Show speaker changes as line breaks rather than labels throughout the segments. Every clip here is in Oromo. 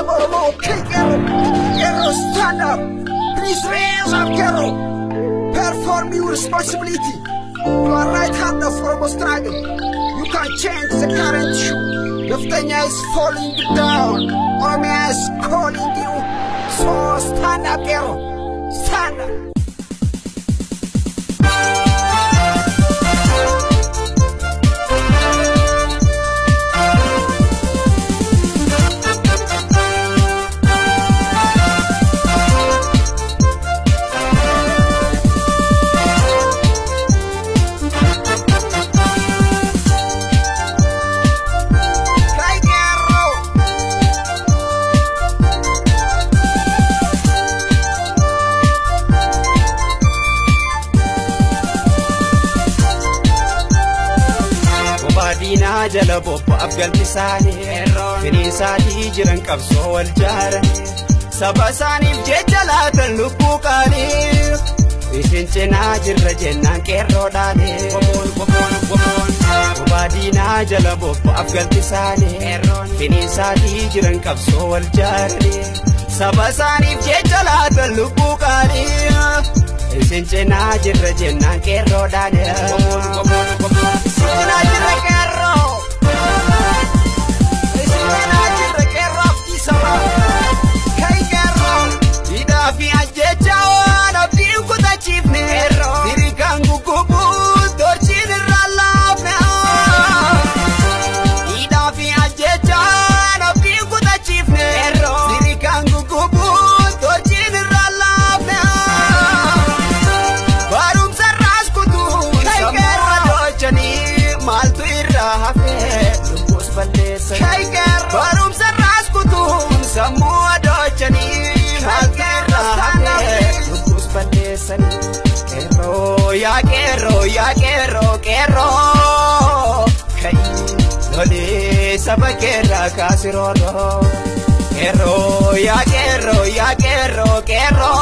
saba Oromoo, ka'i qeerroo. Qeerroo, stand up. Please raise up, qeerroo. Perform your responsibility. You are right hand of Oromo struggle. You can change the current issue. Neftenya is falling down. Oromia is calling you. So stand up, qeerroo. Stand up. Ka'i qeerroo.
Bobaa diinaa jala bobba'aaf galti isaanii, finiisaatii jiran qabsoo wal jaaranii, saba isaaniif jecha laatan lubbuu qaalii. Isin cinaa jirra jennaan qeerroodhaani. Bobaa diinaa jala bobba'aaf galti isaanii, finiisaatii jiran qabsoo wal jaaranii, saba isaaniif jecha laatan lubbuu qaalii. Isin cinaa jirra jennaan qeerroodhaani.
Isin cinaa jirra, qeerroo. Isin cinaa jirra, qeerroo, abdii sabaa. Ka'i qeerroo.
Hidhaa fi ajjecha waan abdiin kutachiifne, Firikaan guggubuus torchiin irraa laafne. Hidhaa fi ajjecha waan abdiin kutachiifne, Firikaan guggubuus torchiin irraa laafne. Barumsa irraas kutuun sammuu adochanii, maaltu irraa hafe? Lubbuus balleessanii.
Ka'i qeerroo.
Barumsa irraas kutuun sammuu adochanii, maaltu irraa hafe? Lubbuus balleessanii. Qeerroo, yaa qeerroo, yaa qeerroo, qeerroo, ka'i lolee saba keerraa kaasirooroo. Qeerroo, yaa qeerroo, yaa qeerroo, qeerroo,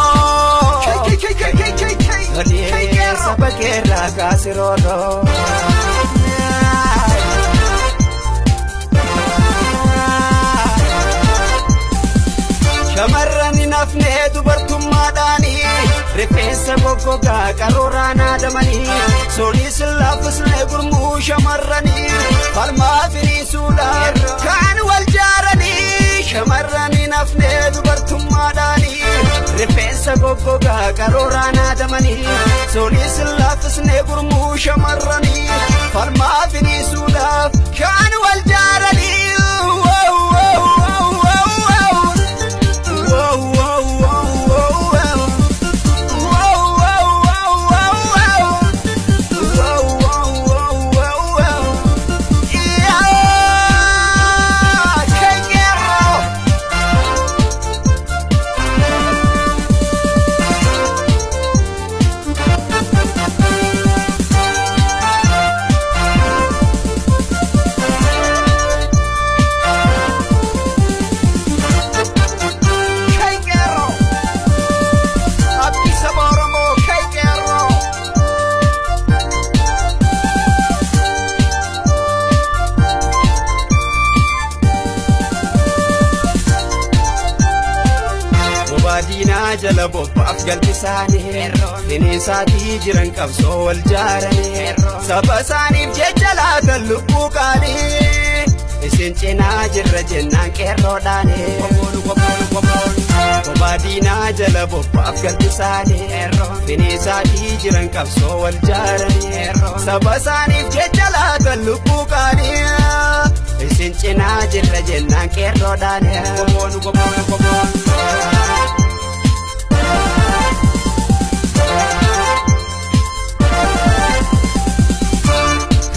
Ka'i, ka'i, ka'i, ka'i, ka'i, ka'i. Ka'i
lolee
qeerroo.
saba keerraa kaasirooroo. Shamarran hin hafnee dubartummaadhaanii, rifeensa goggogaa qaruuraan haadamanii, sunis laffisnee gurmuu shamarranii, falmaa firiisuudhaan kan wal jaaranii. Shamarran hin hafnee dubartummaadhaanii, rifeensa goggogaa qaruuraan haadamanii, sunis laffisnee gurmuu shamarranii, falmaa firiisuudhaaf kan wal jaaranii. Wow, wow, wow, wow, wow. Wow, wow, wow, wow, wow. Wow, wow, wow, wow, wow. Wow, wow, wow, wow, wow. Yeah!
Ka'i qeerroo. Ka'i qeerroo. Abdii saba Oromoo, ka'i qeerroo.
Bobaa diinaa jala bobba'aaf galti isaanii, finiisaatii jiran qabsoo wal jaaranii, saba isaaniif jecha laatan lubbuu qaalii. Isin cinaa jirra jennaan qeerroodhaani. Bobaa diinaa jala bobba'aaf galti isaanii, finiisaatii jiran qabsoo wal jaaranii, saba isaaniif jecha laatan lubbuu qaalii. Isin cinaa jirra jennaan qeerroodhaani.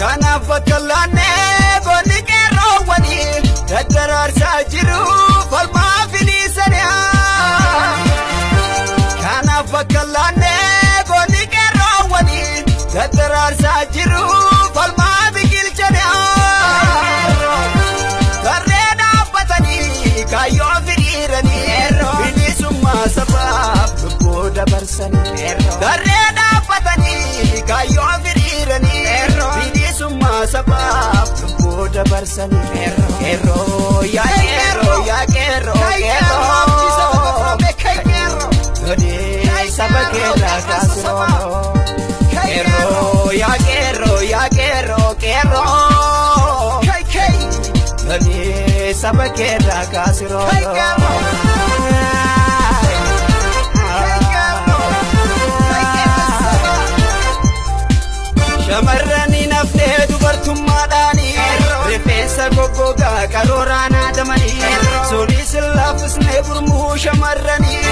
Kanaaf bakka laannee goonni qeerroowwanii daddaraarsaa jiru falmaa finiisanii. Kanaaf bakka laannee goonni qeerroowwanii daddaraarsaa jiru falmaa biqilchanii. Tarree dhaabbatanii kaayyoo firiiranii, bilisummaa sabaaf lubbuu dabarsanii. Tarree dhaabbatanii kaayyoo firiiranii, bilisummaa sabaaf lubbuu lubbuu dabarsanii. Qeerroo yaa qeerroo yaa qeerroo qeerroo. Lolii saba keerraa kaasiroo. Qeerroo yaa qeerroo yaa qeerroo qeerroo. Lolii saba keerraa kaasiroo. Shamarranii naftee dubartummaadhaanii rifeensa goggogaa qarooraan haadamanii sunis laffisnee gurmuu shamarranii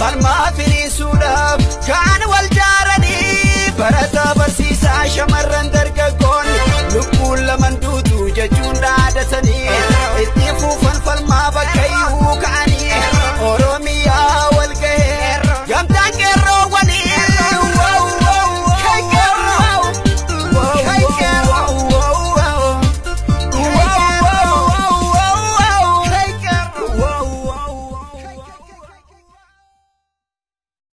falmaa firiisuudhaaf kaan wal jaaranii barataa barsiisaa shamarran dargaggoon lubbuun laman duutu jechuun dhaadatanii itti fuufan falmaa bakka iyyuu ka'an.